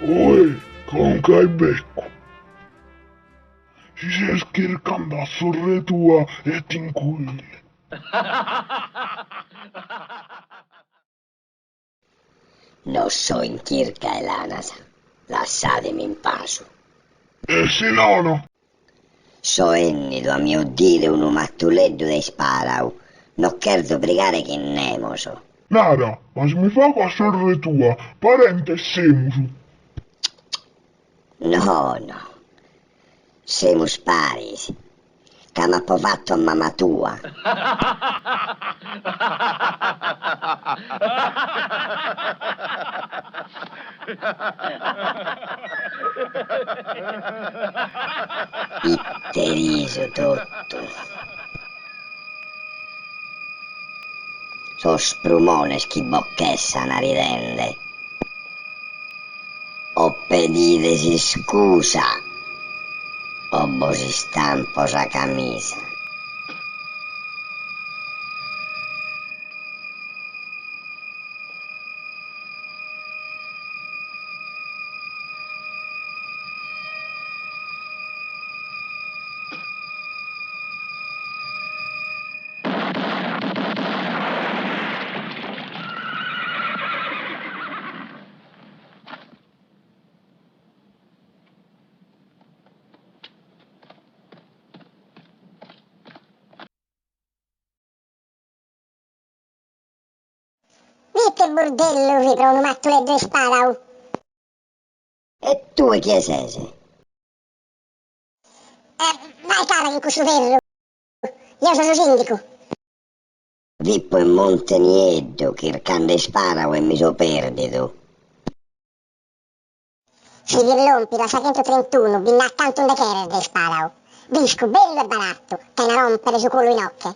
Oe, conca 'e beccu. Si ses chircande a sorre tua est in cuile. No so in chirca 'e lanas, lassademi in pasu. E si nono? So 'ennidu a mi 'oddire unu mattuleddu de isparau, no cherzo brigare chin nemos. Nara, ma si mi faco a sorre tua, parentes semus? No, no. Semus paris, ca m'apo fatu a mama tua. Ite risu totu! Sos prumones chi bocchessan ridende. O pedides iscusa o bos istampo sa camisa. Ite burdellu fit pro unu mattuleddu 'e isparau! E tue chie ses? Bae cara chin cussu ferru! Jeo so su sindicu. Fippo in Monte Nieddu chircande isparau e mi so perdidu. Si fis lompidu a sa chentutrintunu bi nd'at cantu nde cheres de isparau. Friscu, bellu e barattu, chena rompere su culu inoche.